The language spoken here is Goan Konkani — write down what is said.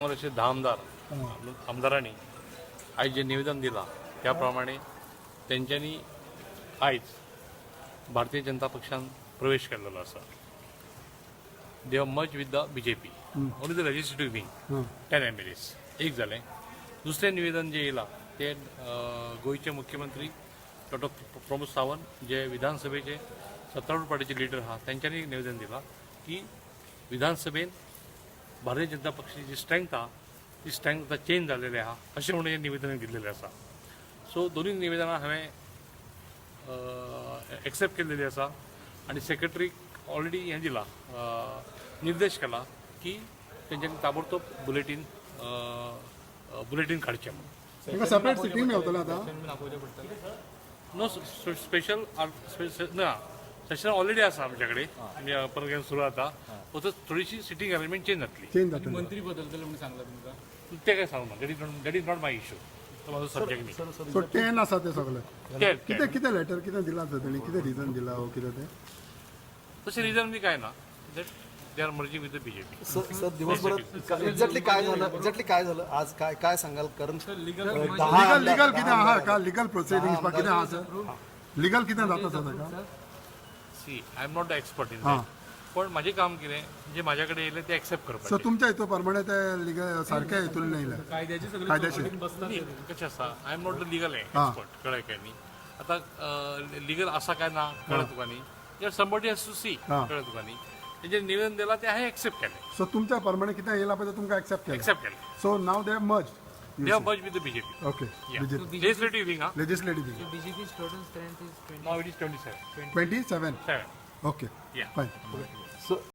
काँग्रेसचे 10 आमदार, आमदारांनी आयज जे निवेदन दिलां त्या प्रमाणे तेंच्यांनी आयज भारतीय जनता पक्षान प्रवेश केल्लो आसा. They are merge with the BJP, only the legislative wing, 10 MLAs. एक जालें. दुसरें निवेदन जें येयलां तें गोंयचे मुख्यमंत्री डॉक्टर प्रमोद सावंत, जे विधानसभेचे सत्तारूढ पार्टीचे लिडर आहा, तेंच्यांनी एक निवेदन दिलां की विधानसभेन भारतीय जनता पक्षाची जी स्ट्रेंथ आहा ती स्ट्रेंथ आतां चेंज जाल्लेली आहा, अशें म्हणून हें निवेदन दिल्लेलें आसा. सो दोनूय निवेदनां हांवें एक्सेप्ट केल्लेली आसा आनी सेक्रेटरीक ऑलरेडी हें दिलां, निर्देश केला की तेंच्यांनी ताबडतोब बुलेटीन बुलेटीन काडचें म्हणून. तांकां सेपरेट सिटींग मेवतलें आतां? नो, स्पेशल ना, सेशन ऑलरेडी आसा आमच्या कडेन. आमी परत सुरू जाता, फक्त थोडीशी सिटींग अरेंजमेंट चेंज जातली. चेंज जातलें. मंत्री बदलतले म्हणून सांगला तुमकां? ते काय सांगू ना, that is not my issue. तो म्हाजो सब्जेक्ट न्ही. सो 10 आसा ते सगळे? ते कितें कितें लेटर कितें दिलां सर तेणी? कितें रिजन दिलां वो कितें तें? तशें रिजन बी काय ना, that they are merging with the BJP. Sir, दिवसभरात एक्झॅक्टली काय झालं? एक्झॅक्टली काय झालं आज? काय काय सांगाल? कारण 10 लिगल लिगल कितें आहा का? लिगल प्रोसिडींग्स बा कितें आहा सर? लिगल कितें जाता सर ताका? See, I am not the expert in. हां. पण म्हाजें काम कितें, जे म्हाज्या कडेन येयलें तें एक्सेप्ट सो करपाचें. तुमच्या हितून प्रमाणे ते लिगल सारकें हितून येयलें? कायद्याचे सगळे कायद्याचे. चौकटीत बसतात. न्ही, कशें आसा, I am not the legal expert, कळ्ळें काय न्ही? आतां लिगल आसा काय ना कळ्ळें तुका न्ही? Somebody has to see. कळ्ळें तुका न्ही? तेजें निवेदन दिलां तें हांवें एक्सेप्ट केलें. सो तुमच्या प्रमाणे कितें येयलां पळय तें तुमकां एक्सेप्ट केलें? एक्सेप्ट केलें. So now they merge? They are merge with the BJP. Okay, BJP. Legislative wing हा. Legislative. BJP's total strength is 20. Now it is 27. 27. Seven. Okay. Yeah. Fine. Sir.